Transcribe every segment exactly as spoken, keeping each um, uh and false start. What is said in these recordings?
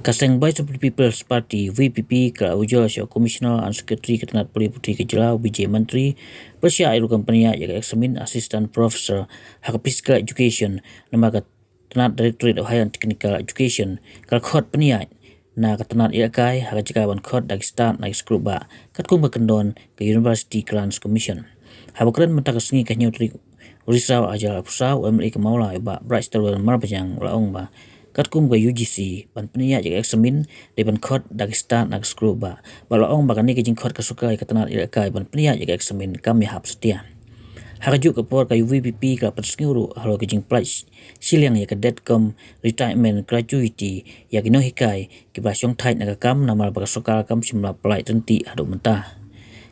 Ka seng Voice of the People's Party, V P P, ka la ujor sha u Commissioner and Secretary ka tnat pule puthi ka jylla, Vijay Mantri, ba shah ïa rukom pynïaid ïa ka examine Assistant Professor ha ka Physical Education, namar ka tnat Directorate of Higher and Technical Education ka la khot pynïaid na ka tnat ïalehkai ha ka jaka ban khot da ki stad na ki skul bah, katkum ka kyndon ka University Grants Commission. Haba kren mynta ka sngi ka hynñiew tarik u Risaw arhajar arphew saw, u M L A ka Mawlai, u Bah Brightstarwell Marbaniang, u la ong ba katkum ka U G C ban pynïaid ïa ka examine dei ban khot da ki stad na ki skul bah. Bad u la ong ba kane ka jingkhot ka sorkar ïa ka tnat ïalehkai ban pynïaid ïa ka examine kam ïahap satia. Ha kajuh ka por ka U V P P ka la pynsngew ruh halor ka jingpynlait shiliang ïa ka debt cum retirement gratuity ïa ki nonghikai kiba la shongthait na ka kam namar ba ka sorkar kam shym la pynlait ryntih haduh mynta.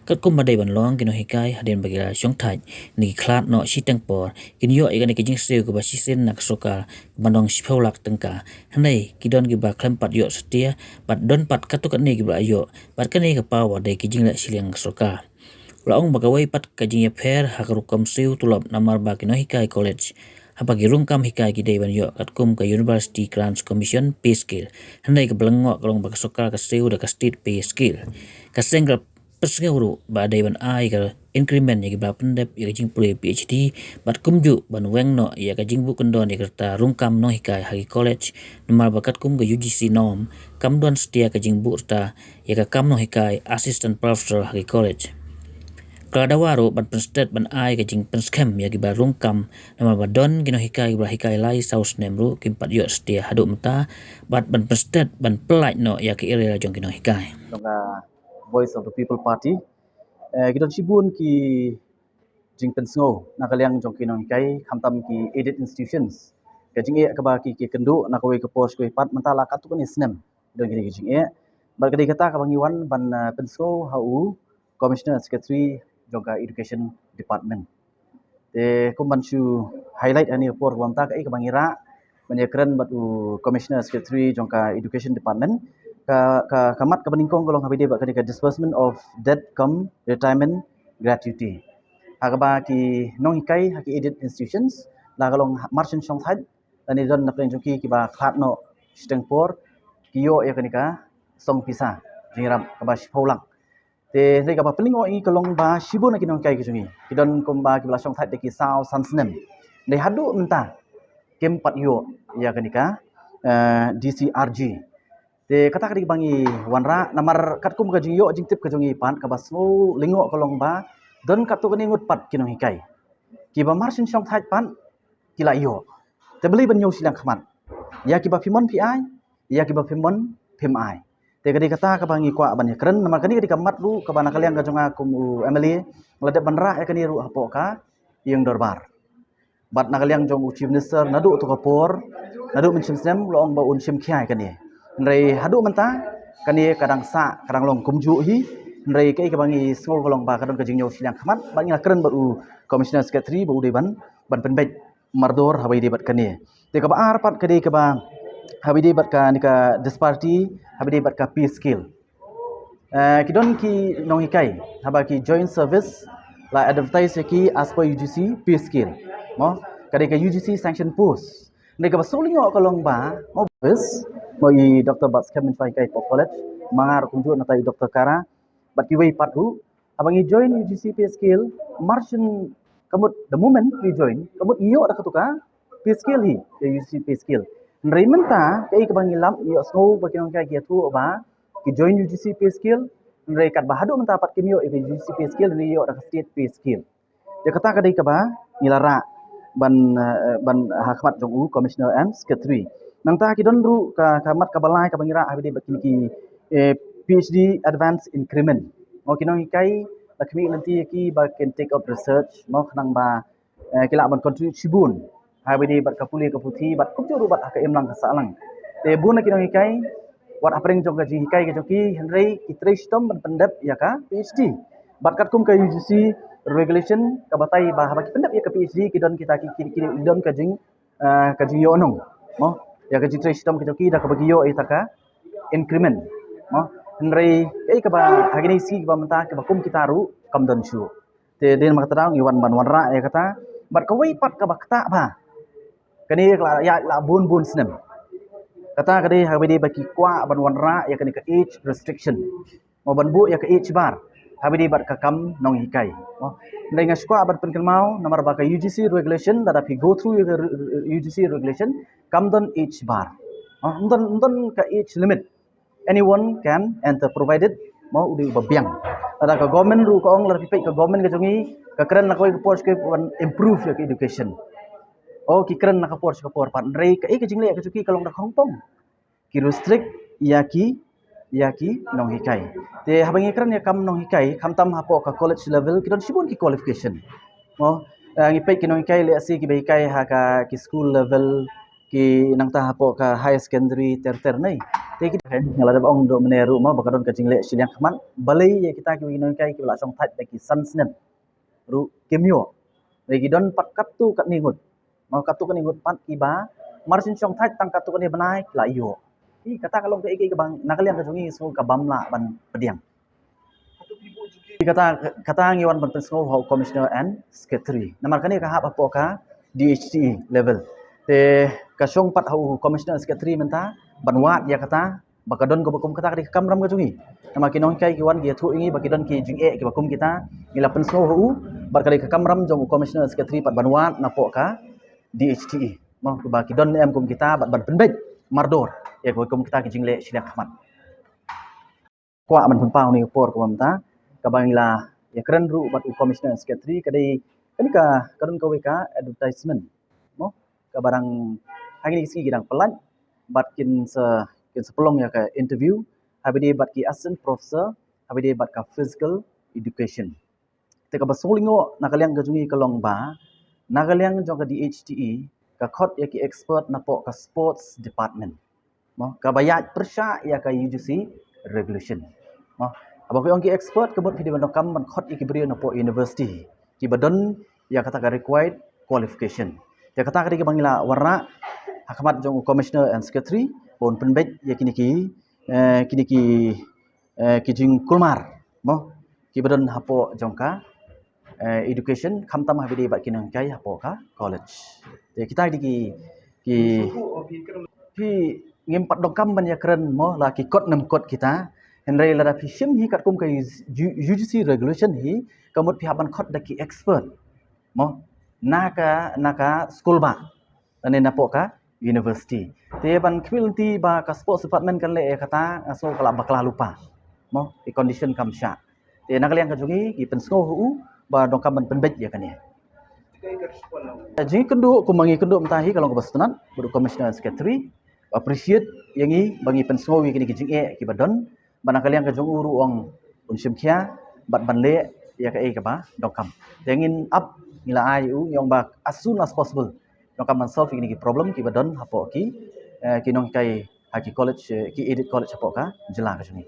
Katkum ba dei ban long, ki nonghikai hadien ba ki la shongthait ne ki khlad noh shiteng por kin ïoh ïa kane ka jingsiew kaba shisien na ka sorkar kaba nong shiphew lak tyngka. Hynrei ki don kiba khlem pat ïoh satia, bad don pat katto katne kiba la ïoh, bad kane ka paw ba dei ki jingleh shiliang ka sorkar. U la ong ba kawei pat ka jingïapher ha ka rukom siew tulop namar ba ki nonghikai college haba ki rung kam hikai ki dei ban ïoh katkum ka University Grants Commission pay scale. Hynrei kaba lyngngoh ka long ba ka sorkar ka siew da ka state pay scale. Ka seng ka la pynsngew ruh ba dei ban ai ka increment ïa kiba la pyndep ïa ka jingpule P H D, bad kumjuh ban weng noh ïa ka jingbuh kyndon ïa ka rta rung kam nonghikai ha ki college, namar ba katkum ka U G C norm kam don satia ka jingbuh rta ïa ka kam nonghikai Assistant Professor ha ki college. Ka la dawa ruh ban pynsted ban ai ka jingpynskhem ïa kiba rung kam, namar ba don ki nonghikai kiba la hikai lai saw snem ruh kim pat ïoh satia haduh mynta, bad ban pynsted ban pynlait noh ïa ka area jong ki nonghikai. Jong ka Voice of the People Party, eh, ki don shibun ki jingpynsngew na ka liang jong ki nonghikai, khamtam ki aided institutions. Ka jingeh kaba ki, ki kynduh na kawei ka por sha kawei pat mynta la katto katne snem don kine ki jingeh. Bad ka dei kata kaba ngi wan ban, eh, pynsngew ha u Commissioner Secretary jong ka Education Department. Te kum ban shu highlight ha kane ka por kaba mynta, kaei kaba ngi rah ban ïakren bad u Commissioner Secretary jong ka Education Department, ka, ka, ka mat kaba nyngkong ka long haba ïadei bad kane ka disbursement of debt cum retirement gratuity. Ha kaba ki nonghikai ha ki aided institutions, la ka long marsien shongthait, lane don na pdeng jong ki kiba khlad noh shiteng por, ki ïoh ïa kane ka song pisa jingïarap kaba shiphew lak. Te hynrei kaba pynlyngngoh ïa ngi ka long ba shibun na ki nonghikai ki jong ngi ki don kumba kiba la shongthait da ki saw san snem. Hynrei haduh mynta kim pat ïoh ïa kane ka, eh, D C R G. Te kata ka dei kaba ngi wanrah namar katkum ka jingïoh jingtip ka jong ngi pat, kaba sngewlyngngoh ka long ba don katto katne ngut pat ki nonghikai kiba marsien shongthait pat ki la ïoh. Te balei ban ñiew shiliang khmat? Ïa kiba phim mon phi ai, ïa kiba phim mon phim ai. Te ka dei kata kaba ngi kwah ban ïakren, namar kane ka dei ka mat ruh kaba na ka liang ka jong nga kum u M L A, nga la dep ban rah ïa kane ruh hapoh ka ïing dorbar. Bad na ka liang jong u Chief Minister naduh tu ka por, naduh mynshem snem u la ong ba un shim khia ïa kane. Hynrei haduh mynta kane ka dang sah, ka dang long kumjuh hi. Hynrei kaei kaba ngi sngew ka long ba ka don ka jingñiew shiliang khmat, bad ngi la kren bad u Commissioner Secretary ba u dei ban, ban pynbeit mardor haba ïadei bad kane. Te kaba ar pat ka dei kaba haba ïadei bad kane ka disparity haba ïadei bad ka pay scale. Eh, ki don ki nonghikai haba ki join service la advertise ïa ki as per U G C pay scale. Mo, ka dei ka U G C sanction post. Hynrei kaba sngewlyngngoh ka long ba, mo, bes, mo, i Doctor Batskhem mynshwa hikai hapoh college, ma nga ruh kumjuh, nangta i Doctor Kara bad kiwei pat ruh, haba ngi join U G C pay scale, marsien ka mut the moment ngi join, ka mut ngi ïoh da katu ka pay scale hi, ka U G C pay scale. Hynrei mynta kaei kaba ngi lap, ngi ïohsngew ba ki nonghikai ki ïathuh ba ki join U G C pay scale, hynrei katba haduh mynta pat kim ïoh ïa ka U G C pay scale, hynrei ïoh da ka state pay scale. Ïa kata ka dei kaba ngi la rah ban, eh, ban ha khmat jong u Commissioner and Secretary. Nangta ki don ruh ka, ka mat kaba lai kaba ngi rah haba ïadei bad kine ki, eh, P H D advance increment. Mo, ki nonghikai la khmih lynti ïa ki ba kin take up research, mo, khnang ba, eh, ki lah ban contribute shibun haba ïadei bad ka pule ka puthi bad kumjuh ruh bad ha ka imlang ka sahlang. Te bun na ki nonghikai wat hapdeng jong ka jinghikai ka jong ki, hynrei ki trei shitom ban pyndep ïa ka P H D. Bad katkum ka U G C regulation ka batai ba haba ki pyndep ïa ka P H D ki don kita ki, ki, ki don ka jing, eh, ka jingïohnong, mo, ïa ka jingtrei shitom ka jong ki da kaba ki ïoh ïa ka increment, mo. Hynrei kaei kaba ha kine ki sngi kiba mynta kiba kum kita ruh kam don shuh. Te dei namar kata daw ngi wan ban wanrah ïa kata. Bad kawei pat kaba ktah ba kane ka la ïaid la bun bun snem. Kata ka dei haba dei ba ki kwah ban wanrah ïa kane ka age restriction. Mo ban buh ïa ka age bar haba dei bad ka kam nonghikai. Mo, hynrei nga sngewkwah ban pynkynmaw namar ba ka U G C regulation, lada phi go through ïa ka re-, re-, U G C regulation, kam don age bar. Mo, ym don, ym don ka age limit. Anyone can enter provided, mo, u dei uba biang. Lada ka government ruh ka ong, lada phi peit ka government ka jong ngi ka kren na kawei ka por sha kawei ban improve ïa ka education. O, ki kren na ka por sha ka por pat. Hynrei kaei ka jingleh ka jong ki ka long da ka hongpong. Ki restrict ïa ki, ïa ki nonghikai. Te haba ngi kren ïa kam nonghikai, khamtam hapoh ka college level, ki don shibun ki qualification. Mo, eh, ngi peit ki nonghikai lehse kiba hikai ha ka ki school level, ki nangta hapoh ka higher secondary ter ter ne. Te ki, nga la dep ong duk mynne ruh mo ba ka don ka jingleh shiliang khmat. Balei ïa kita kiba ki nonghikai kiba la shong thait da ki san snem ruh kim ïoh. Hynrei ki don pat katto katne ngut. Mo, katto katne ngut pat kiba mar shu shong thait tang katto katne bnai ki la ïoh. Ï, kata ka long kaei kaei kaba na ka liang ka jong ngi sngew ka bym lah ban pdiang. Ï, kata, kata ngi wan ban pynsngew ha u Commissioner and Secretary. Namar kane ka hap hapoh ka D H T E level. Te ka shong pat ha u Commissioner and Secretary mynta ban wad ïa kata ba ka don kaba kum kata ka dei ka kamram ka jong ngi. Namar ki nonghikai ki wan ki ïathuh ïa ngi ba ki don ki jingeh kiba kum kita, ngi la pynsngew ha u, bad ka dei ka kamram jong u Commissioner Secretary pat ban wad napoh ka D H T E. Mo, ba ki don ne em kum kita bad ban pynbeit mardor ïa kiba kum kita ki jingleh shiliang khmat. Kwah ban pynpaw ïa kane ka por kaba mynta kaba ngi la ïakren ruh bad u Commissioner and Secretary, ka dei kane ka, ka don kawei ka advertisement. Mo, kaba dang ha kine ki sngi ki dang pynlait bad kin sa, kin sa pynlong ïa ka interview haba dei bad ki assistant professor, haba dei bad ka physical education. Te kaba sngewlyngngoh na ka liang ka jong ngi ka long ba na ka liang jong ka D H T E ka khot ïa ki expert napoh ka sports department. Mo, kaba ïaid pyrshah ïa ka U G C regulation. Mo, haba ki ong ki expert ka mut phi dei ban donkam ban khot ïa ki briew napoh university kiba don ïa kata ka required qualification. Te kata ka dei kaba ngi la wanrah ha khmat jong u Commissioner and Secretary ban pynbeit ïa kine ki, eh, kine ki, eh, ki jingkulmar, mo, kiba don hapoh jong ka, eh, education, khamtam haba dei bad ki nonghikai hapoh ka college. Te kita ki dei ki, ki, phi, ngim pat donkam ban ïakren mo la ki kot ne em kot kita. Hynrei lada phi shim hi katkum ka U G C regulation hi, ka mut phi hap ban khot da ki expert mo na ka, na ka skul bah lane napoh ka university. Te ban khmih lynti ba ka sports department kan leh ïa kata, nga sngew ka la bakla lypa. Mo, i condition kam shah. Te na ka liang ka jong ngi ngi pynsngew ha u ba donkam ban pynbeit ïa kane. Jingkynduh kumba ngi kynduh mynta hi ka long kaba sngewtynnat bad u Commissioner Secretary, appreciate ïa ngi ba ngi pynsngew ïa kine ki jingeh kiba don. Bad na ka liang ka jong u ruh u ong un shim khia bad ban leh ïa kaei kaba donkam. Te ngin ap, ngi la ai u, ngi ong ba as soon as possible donkam ban solve ïa kine ki problem kiba don hapoh ki, eh, ki nonghikai ha ki college, eh, ki aided college hapoh ka jylla ka jong ngi.